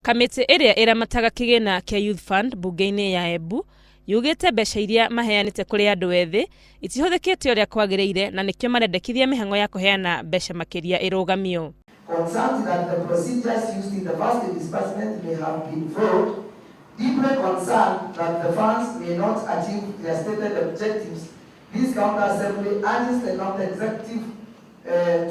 Kamĩtĩ ĩrĩa ĩramataga kĩgĩna kĩa Youth Fund mbunge-inĩ ya Embu yugĩte mbeca iria maheanĩte kũrĩ andũ ethĩ itihũthĩkĩte ũrĩa kwagĩrĩire na nĩkĩo marendekithia mĩhang'o ya kũheana mbeca makĩria ĩrũgamio. Concerned that the procedures used in the first disbursement may have been flawed, deeply concerned that the funds may not achieve their stated objectives, this county assembly urges the county executive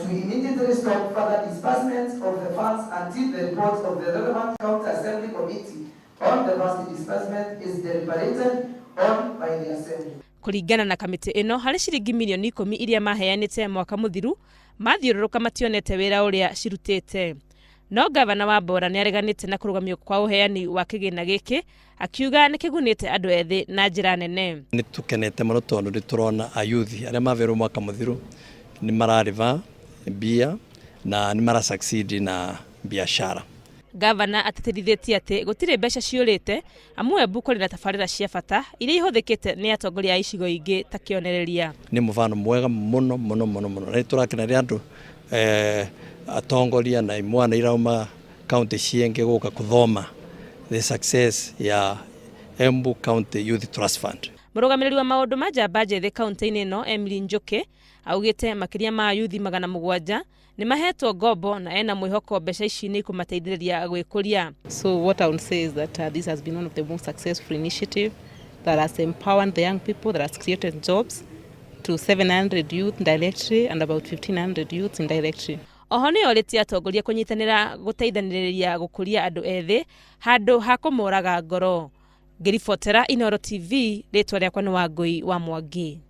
to immediately stop further disbursements of the funds until the report of the relevant county assembly committee on the first disbursement is deliberated on by the assembly. Kũringana na kamĩtĩ ĩno, harĩ ciringi mirioni 10 iria maheanĩte mwaka mũthiru, mathiũrũrũka mationete wĩra ũrĩa cirutĩte. No gavana wa Bora nĩ areganĩte na kũrũgamio kwa ũheani wa kĩgĩna gĩkĩ, akiuga nĩ kĩgunĩte andũ ethĩ na njĩra nene. Nĩ tũkenete mũno tondũ nĩ tũrona ayuthi arĩa maverwo mwaka mũthiru nĩ mararĩva mbia na nĩ mara succeed na biashara. Gavana atĩtĩrithĩtie atĩ gũtirĩ mbeca ciũrĩte, amu Embu kũrĩ na tabarĩra cia bata iria ihũthĩkĩte nĩ atongoria a icigo ingĩ ta kĩonereria. Nĩ mũbano mwega mũno mũno mũno mũno, na nĩ tũrakena rĩrĩa andũ atongoria na imwana irauma kaunti ciengĩ gũka kũthoma the success ya Embu County Youth Trust Fund. Mũrũgamĩrĩri wa maũndũ ma njamba njĩthĩ kaunti-inĩ ĩno, Emily Njũkĩ, augĩte makĩria ma ayuthi 700 nĩ mahetwo ngombo na ena mwĩhoko mbeca ici nĩ ikũmateithĩrĩria gwĩkũria. So what I would say is that this has been one of the most successful initiatives that has empowered the young people, that has created jobs to 700 youth directly and about 1,500 youths indirectly. Oho nĩ orĩtie atongoria kũnyitanĩra gũteithanĩrĩria gũkũria andũ ethĩ handũ ha kũmoraga ngoro. Ngĩribotera Inooro TV, rĩtwa rĩakwa nĩ Wangũi wa Mwangi.